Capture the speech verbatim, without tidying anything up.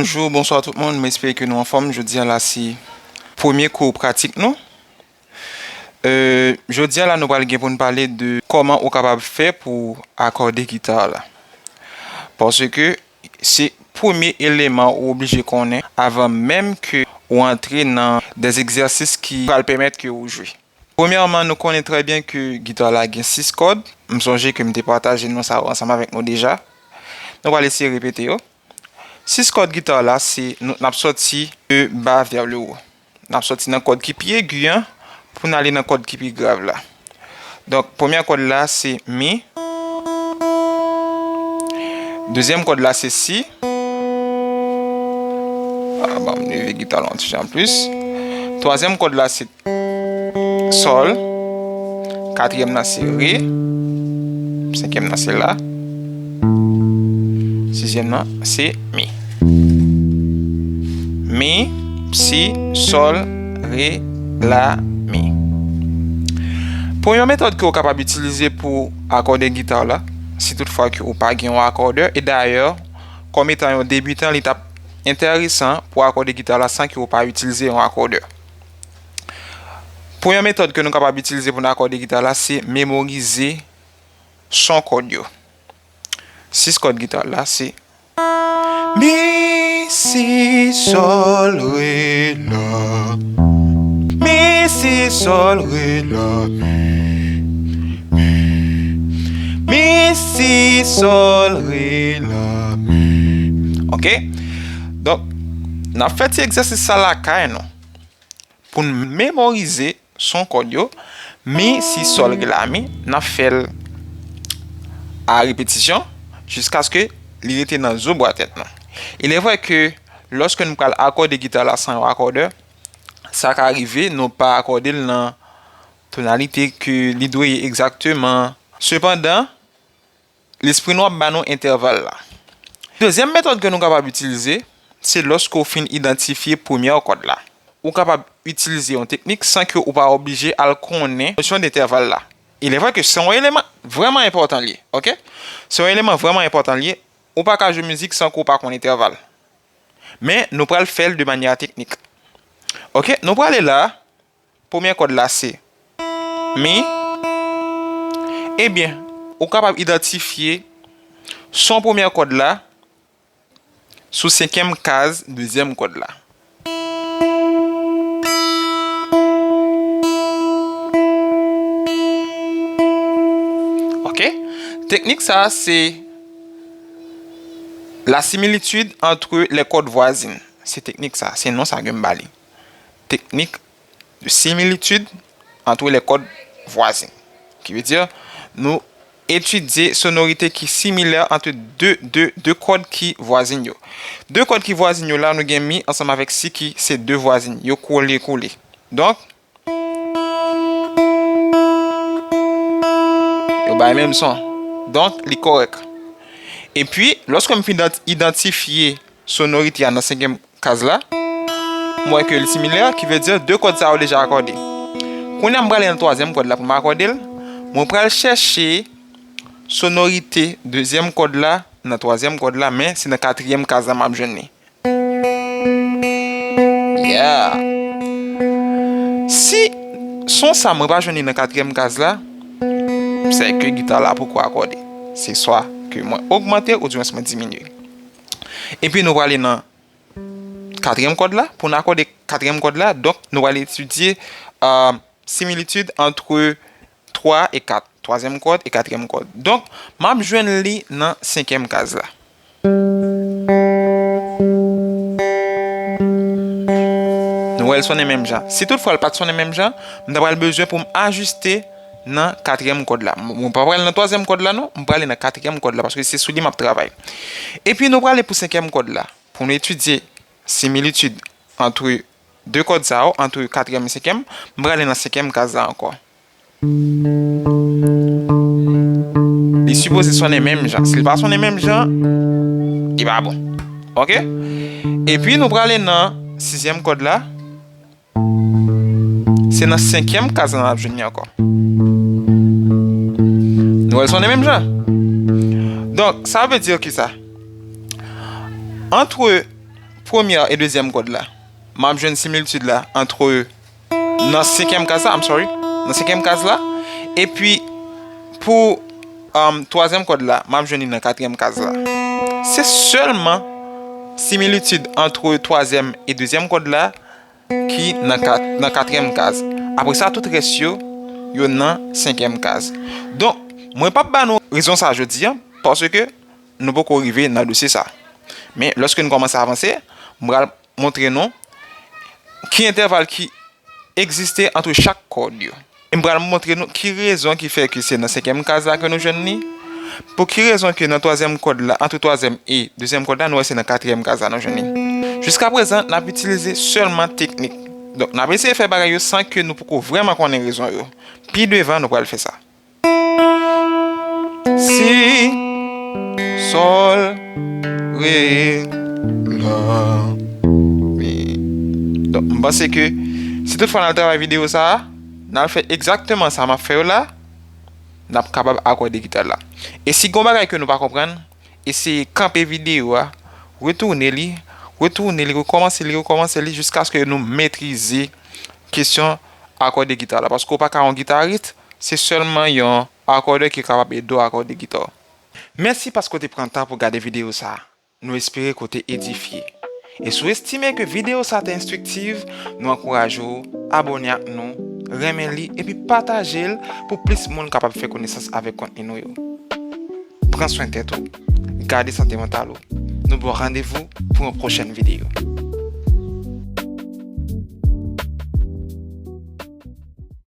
Bonjou, bonswa tout moun, mwen espere ke nou anfòm. Jodi a la se premye kou pratik nou. Euh, jodi a la nou pral gen pou n pale de kòman ou kapab fè pou akòde gita la. Paske se premye eleman ou oblije konnen avan menm ke ou antre nan de egzèsis ki pral pèmèt ke ou jwe. Premyèman, nou konnen trè byen ke gita la gen sis kòd. M sonje ke m te pataje non sa yo ansanm avèk nou deja. Nou pral eseye repete yo. Sis kòd gita la, se nou, n ap sòti de bas vers le haut. N ap sòti nan kòd ki pi egi an pou n ale nan kòd ki pi grav la. Donk, premyè kòd la se mi. Dezyèm kòd la se si. Ah, ban m leve gita la yon ti jan plis. Twazyèm kòd la se sòl. Katriyèm nan se re. Senkyèm nan se la. Sizyèm nan se mi. Mi, si, sòl, re, la, mi. Premye metòd ke w kapab itilize pou akòde gita la, si toutfwa ke ou pa gen yon akòdè, e dayè, kòm etan yon debitan, li t ap enteresan pou akòde gita la san ke ou pa itilize yon akòdè. Premye metòd ke nou kapab itilize pou n akòde gita la, se memorize son kòd yo. Sis kòd gita la, se mi, si, sòl, re, la. Mi, si, sòl, re, la, mi. Mi, mi, mi, si, sòl, re, la, mi. Ok? Donk, n ap fè ti egzèsis sa lakay nou. Pou n memorize son kòd yo, mi, si, sòl, re, la, mi, n ap fè l a repetisyon jiskaske li rete nan zo bwa tèt nou. Il est vrai ke lòske nou pral akòde gita la san yon akòdè, sa ka rive nou pa akòde l nan tonalite ke li dwe ye egzakteman. Sepandan, lespri nou ap ba nou entèval la. Dezyèm metòd ke nou kapab itilize, se lòske w fin idantifye premyè kòd la. Ou kapab itilize yon teknik san ke ou pa oblije al konnen nosyon de entèval la. Il est vrai ke se yon eleman vrèman enpòtan li ye, ok? Se yon eleman vrèman enpòtan li ye. Ou pa ka jwe mizik san ke w pa konn entèval. Men, nou pral fè l de manyè teknik. Ok, nou prale la. Premyè kòd la se mi. Ebyen, ou kapab idantifye son premyè kòd la sou senkyèm kaz dezyèm kòd la. Ok? Teknik sa a se la similitid antre lè kòd vwazin. Se teknik sa, se non sa ke m ba li. Teknik de similitid antre lè kòd vwazin. Ki vle di, nou etidye sonorite ki similè antre de, de, de kòd ki vwazin yo. De kòd ki vwazin yo la, nou gen mi ansanm avèk si ki se de vwazin. Yo kole, kole. Donk, yo bay menm son. Donk, li kòrèk. Epi, lòske m fin idant-, idantifye sonorite a nan senkyèm kaz la, m wè ke l similè, ki vle di de kòd sa yo deja akòde. Kounye a, m prale nan twazyèm kòd la pou m akòde l. Mwen pral chèche sonorite dezyèm kòd la nan twazyèm kòd la, men se nan katriyèm kaz la m ap jwenn li. Yeah. Si son sa mwen pa jwenn li nan katriyèm kaz la, se ke gita la poko akòde. Se swa ke mwen ogmante oudimwens mwen diminye. Epi nou prale nan katriyèm kòd la. Pou n akòde katriyèm kòd la, donk, nou pral etidye, euh, similitid antre twa e kat. Twazyèm kòd e katriyèm kòd. Donk, m ap jwenn li nan senkyèm kaz la. Nou wè l sonnen menm jan. Si toutfwa l pa t sonnen menm jan, m ta pral bezwen pou m ajiste nan katriyèm kòd la. M, mwen pa pral nan twazyèm kòd la, non. M prale nan katriyèm kòd la, paske se sou li m ap travay. Epi nou prale pou senkyèm kòd la. Pou nou etidye similitid antre de kòd sa yo, antre katriyèm e senkyèm, m prale nan senkyèm kaz la ankò. Li sipoze sonnen menm jan. Si l pa sonnen menm jan, li pa bon. Ok? Epi nou prale nan sizyèm kòd la. Se nan senkyèm kaz la n ap jwenn li ankò. Nou wè l sonnen menm jan. Donk, sa vle di ki sa? Antre premyè e dezyèm kòd la, m ap jwenn similitid la antre nan senkyèm kaz la, I'm sorry, nan senkyèm kaz la. Epi pou um, twazyèm kòd la, m ap jwenn li nan katriyèm kaz la. Se sèlman similitid antre twazyèm e dezyèm kòd la ki nan, kat, nan katriyèm kaz. Apre sa, tout rès yo, yo nan senkyèm kaz. Donk, mwen p ap ba nou rezon sa jodi a, paske nou poko rive nan dosye sa. Men, lòske nou kòmanse avanse, m pral montre nou ki entèval ki egziste ant chak kòd yo. E m pral montre nou ki rezon ki fè ke se nan senkyèm kaz la ke nou jwenn li. Pou ki rezon ke nan twazyèm kòd la, ant twazyèm e dezyèm kòd la, nou wè se nan katriyèm kaz la nou jwenn li. Jiska prezan, n ap itilize sèlman teknik. Donk, n ap eseye fè bagay yo san ke nou poko vrèman konnen rezon yo. Pi devan, nou pral fè sa. Si, sòl, re, la, mi. Donk, m panse ke si toutfwa n al travay videyo sa a, n al fè egzakteman sa m ap fè yo la, n ap kapab akòde gita la. E si gon bagay ke nou pa konprann, eseye kanpe videyo a, retounen li, retounen li, rekòmanse li, rekòmanse li, jiskaske nou metrize kesyon akòde gita la. Paske w pa ka yon gitaris, se sèlman yon akòdè ki kapab ede w akòde gita w. Mèsi paske w te pran tan pou gade videyo sa a. Nou espere ke w te edifye. E si w estime ke videyo sa a te enstriktiv, nou ankouraje w abòne ak nou, renmen li, epi pataje l pou plis moun kapab fè konesans avèk kontni nou yo. Pran swen tèt ou, gade sante mantal ou. Nou ba w randevou pou yon pwochèn videyo.